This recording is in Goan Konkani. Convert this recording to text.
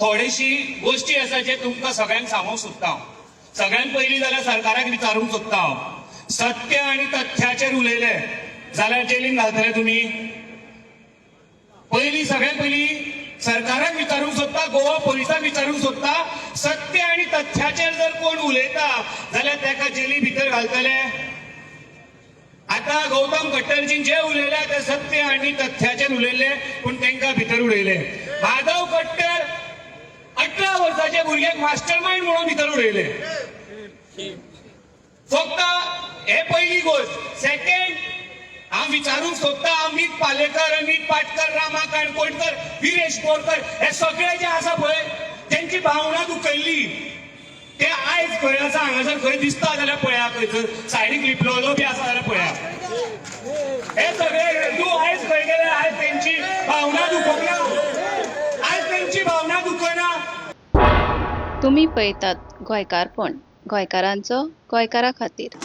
थोडीशी गोश्टी आसा जे तुमकां सगळ्यांक सांगूंक सोदता हांव. सगळ्यांत पयलीं जाल्यार सरकाराक विचारूंक सोदता हांव, सत्य आनी तथ्याचेर उलयले जाल्यार जेलीन घालतले तुमी? पयलीं, सगळ्यांत पयलीं सरकाराक विचारूंक सोदता, गोवा पोलिसाक विचारूंक सोदता, सत्य आनी तथ्याचेर जर कोण उलयता जाल्यार ताका जेली भितर घालतले? आता गौतम खट्टरजीन जे उलयले ते सत्य आनी तथ्याचेर उलयले, पूण तांकां भितर उडयले. माधव खट्टर 18 वर्साचे भुरग्याक मास्टर मायंड म्हणून भितर उडयले. फक्त हे पहिली गोष्ट. सेकंड, हांव विचारूंक सोदता, अमित पालेकर, अमित पाटकर, रामा काणकोणकर, विरेश बोरकर, हे सगळे जे आसा पळय, तेंची भावना दुखयल्ली, ते आयज खंय आसा? हांगासर खंय दिसता जाल्यार पळया, खंयसर सायडीक लिपलोलो बी आसा जाल्यार पळया. हे सगळे हिंदू आयज खंय गेले? आयज तेंची भावना दुखोवना? आयज तेंची भावना दुखना? तुमी पळयतात गोंयकारपण, गोंयकारांचो गोंयकारा खातीर.